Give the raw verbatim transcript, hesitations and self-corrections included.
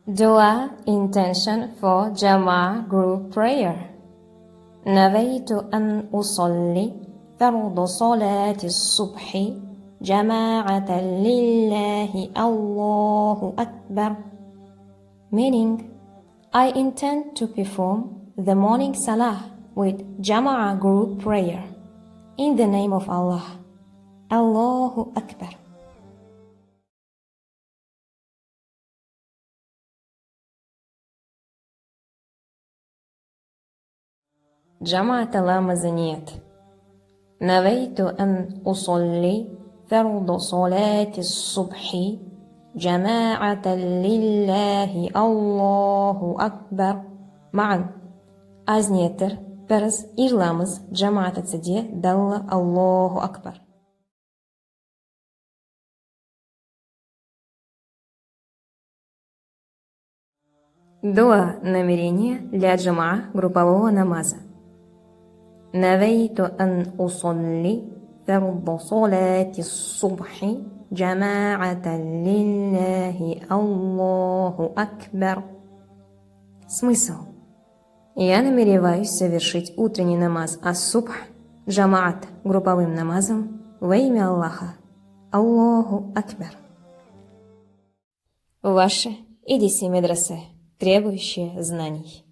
Dua intention for Jama'a group prayer. نويت أن أصلي فرض صلاة الصبح جماعة لله الله أكبر. Meaning, I intend to perform the morning salah with Jama'a group prayer in the name of Allah. الله أكبر. Джамаӏата ламаза ният. نويت أن أصلي فرض صلاة الصبح جماعة لله الله أكبر. МаӀан. Аз ният дир парз ир ламаз джамаӏатаца де Далла, الله أكبر. Дуа, намерение для джамаӏа группового намаза. نويت أن أصلي فرض صلاة الصبح جماعة لله الله أكبر. Смысл. Я намереваюсь совершить утренний намаз ас-субхь джамаӏат, групповым намазом, во имя Аллаха. الله أكبر. Ваша Идиси медресе, требующая знаний.